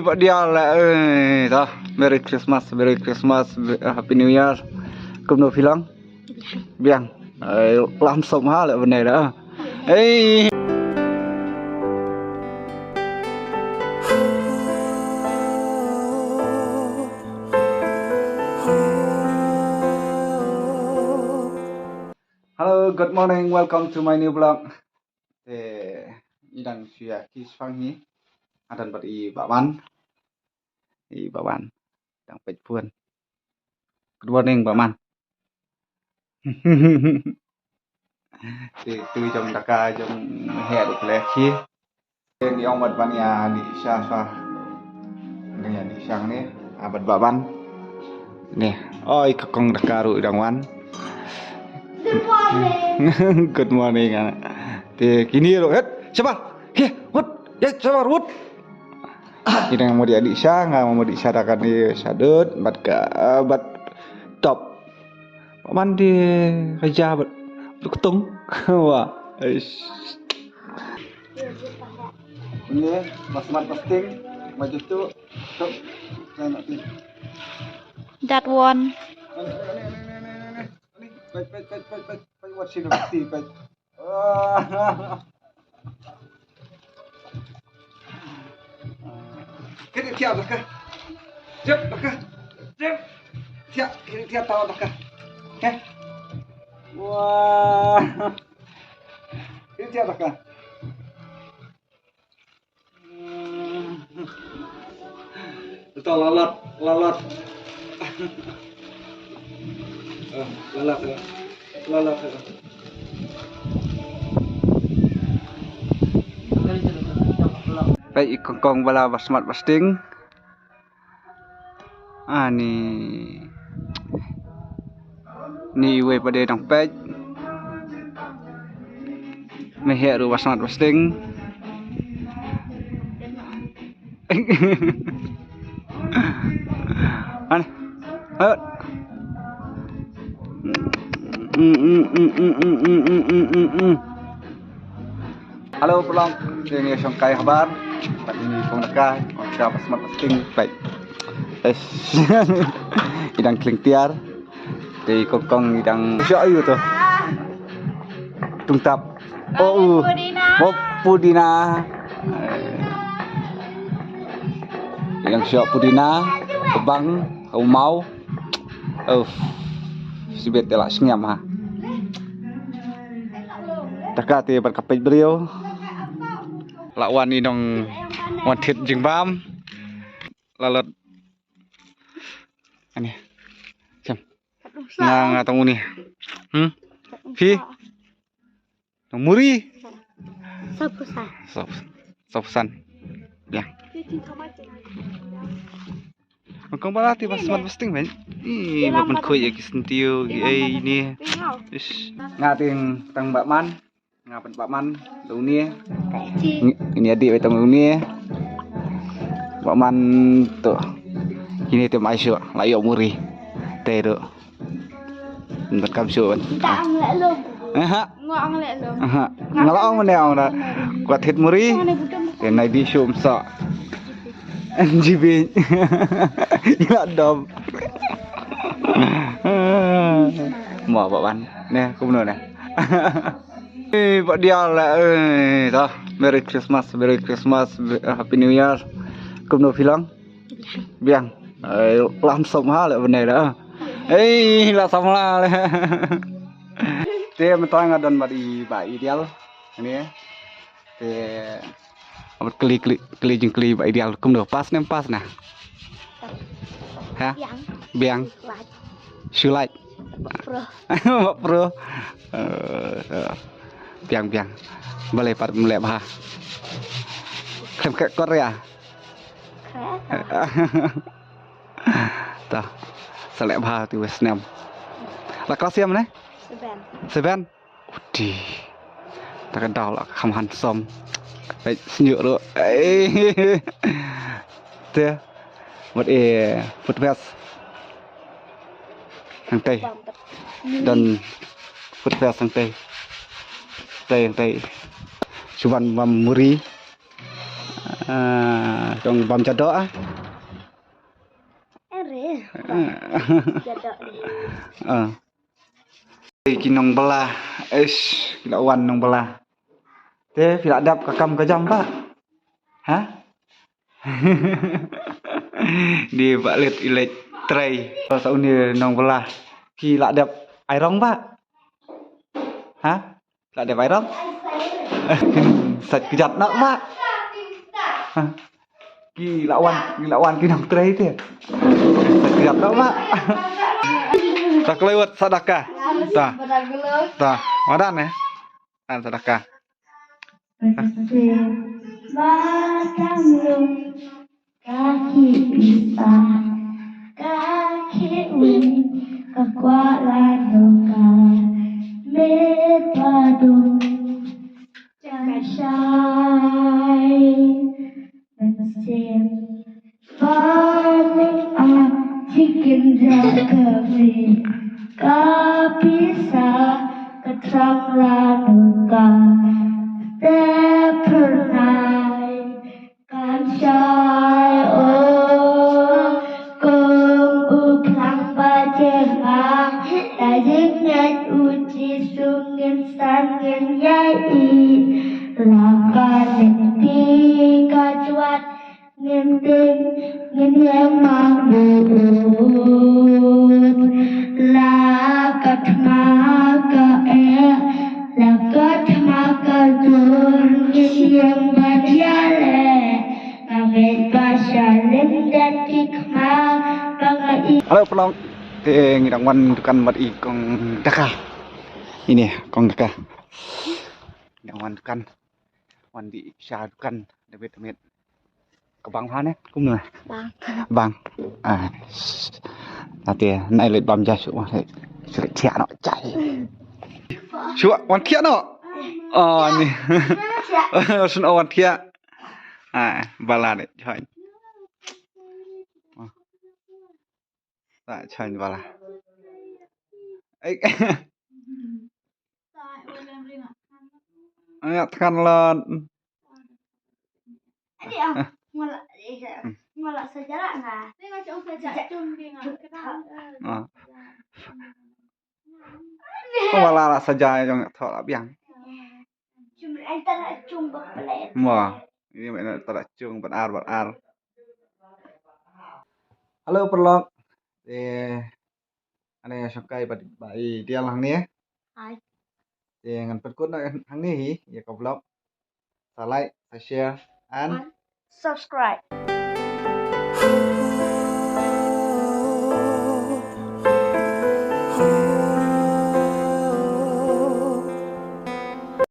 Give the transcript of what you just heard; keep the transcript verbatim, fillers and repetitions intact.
Ba dia la, eh, ta. Merry Christmas, Merry Christmas, be- Happy New Year. Kumno phi long? Biang. Eh, lam som ha la bne da. Eh. Hello, good morning. Welcome to my new vlog. Te i dang shu ïa ki shipang hi. Nga don bad i Bah Wan. I Bah Wan. Dang peit phone. Good morning, Bah Wan. Te tu jong daka jong he du kle ki. Te ni ong bad ban ïa di sha sha. Dang ïa di sha ni. Ah, bad Bah Wan. Ni. Oi, ka kong daka ruh dang wan. Good morning. Good morning, ah. Te kini ruh, het, sabar. He, wut. Ya, sabar, wut. Ki dang modi adik sha, nga modi sha da kani sha dud, bad ka, eh, bad top. Mandi kerja bad duk tung. Wah. Eish. Ini, basmat basting, maju tu, tu, saya nak tu. That one. Peit, peit, peit, peit, peit, peit, wat sino pasti, peit. Ah. Kini tiap dah kah? Jep dah kah? Jep. Tiap, kini tiap tahu dah kah? Eh? Wah. Kini tiap dah kah? Ito, lalat, lalat. Ah, lalat, eh. Lalat, eh. Peit i kongkong bala ba smat ba sting. Ani. Ni iwei pat de dang peit. Me heh ruh ba smat ba sting. Ani. Hot. Hello, pulong. Ini shong kai habar. Pat ini shong kai. Shong kai pas mat sting. Baik. Es. Idang kling tiar. Te kongkong idang sya ayu tu. Tungtap. Oh, uh. Pudina. Oh, pudina. Idang sya pudina. Kebang. Umau. Oh. Sibet te la sngem ha. Taka te bad ka peit briew. La wan i nong wan thied jingbam. La lot. Ani. Sem. Nga nga tong uni. Hmm? Phi? Nong muri. Sapusan. Sap- Sapusan. Ya. Kong bala ti bas mat basting ben. Ih, ba pynkhoi ïa ki syntiew ki ei ni. Ish. Nga ting tang Bah Man. Nga pat Bah Man da uni. Ini adik ba tang uni. Bah Man tu. Kini te mai shu la ïoh muri. Te tu. Ngan kam shu ban. Ka ang leh lum. Aha. Nga ang leh lum. Aha. Nga la ong ne ong da. Kwat hit muri. Te nai di shu msa. N G B. Ila dom. Mo Bah Man. Ne kumno ne. Eh, ba dia la, eh, ta. Merry Christmas, Merry Christmas, Happy New Year. Kumno phi long? Biang. Eh, lam som ha la bne da. Eh, la som la le. Te mynta nga don bad i Bah Ideal. Ni. Te amat kli kli kli jingkli Bah Ideal kumno pas nem pas na. Ha? Biang. Biang. Shu lait. Bak pro. Bak pro. Eh, eh. Biang biang. Balei pat mleh bha. Khlem khet kot ria. Khet. Ta. Sa leh bha te wei snem. La klas ïa mane? Seven. Seven. Uti. Ta ka daw la kham handsome. Peit sñiuh ruh. Eh. Te. Wat e food fest. Hangtei. Don food fest hangtei. Tei hangtei. Shu wan bam muri. Ah, kong bam jadok ah. Ere. Jadok ni. Ah. Ki nongbylla, ish, ki la wan nongbylla. Te phi la dep ka kam ka jam ba? Ha? Di ba let i leit trei. Sa uni nongbylla. Ki la dep ai rong ba? Ha? La dep ai rong? Sat kejat nak ba? Ha? Ki la wan, ki la wan ki nong trei te. Sat kejat nak ba? Ta kloi wat sadaka. Ta. Ta. Madan eh. An sadaka. Batang lum ka ki pisa ka ki win ka kwala no ka me padung. Ka shai mynsiem. Ba ning a chicken jaka me ka pisa ka trang la no ka te pernai. Kan shai o kum u plang ba jem a ta jing ngan u Jisu ngin san ngin yai i la ka ning ti ka chwat ngin ting ngin yem mang bu la ka thma ka e la ka thma ka dur ngin yem ban yale. Hello, pelong. Te ngi dang wan dukan bad i kong Daka. Ini kong Daka. Ngi dang wan dukan. Wan di sha dukan David David. Ka bang ha ne? Kum ne? Bang. Bang. Ah. Ate nai let bam ja shu wa. Shu thiah no chai. Shu wan thiah no. Oh ni. Shu wan thiah. Ah, bala ne. Chai. Ta chang bala. Ai. Ai tkan lan. Ani ah, ngala, ngala sejarah nga. Ni nga cakap sejarah cung dia nga. Ah. Wala la saja jong tho la biang. Mo. Ini mana tara cung ban ar ban ar. Hello paralok. Eh, ane shongkai bad ba i dial hangne. Hai. Eh, ngan pynkut na hangne hi ïa ka vlog. Sa like, sa share and subscribe.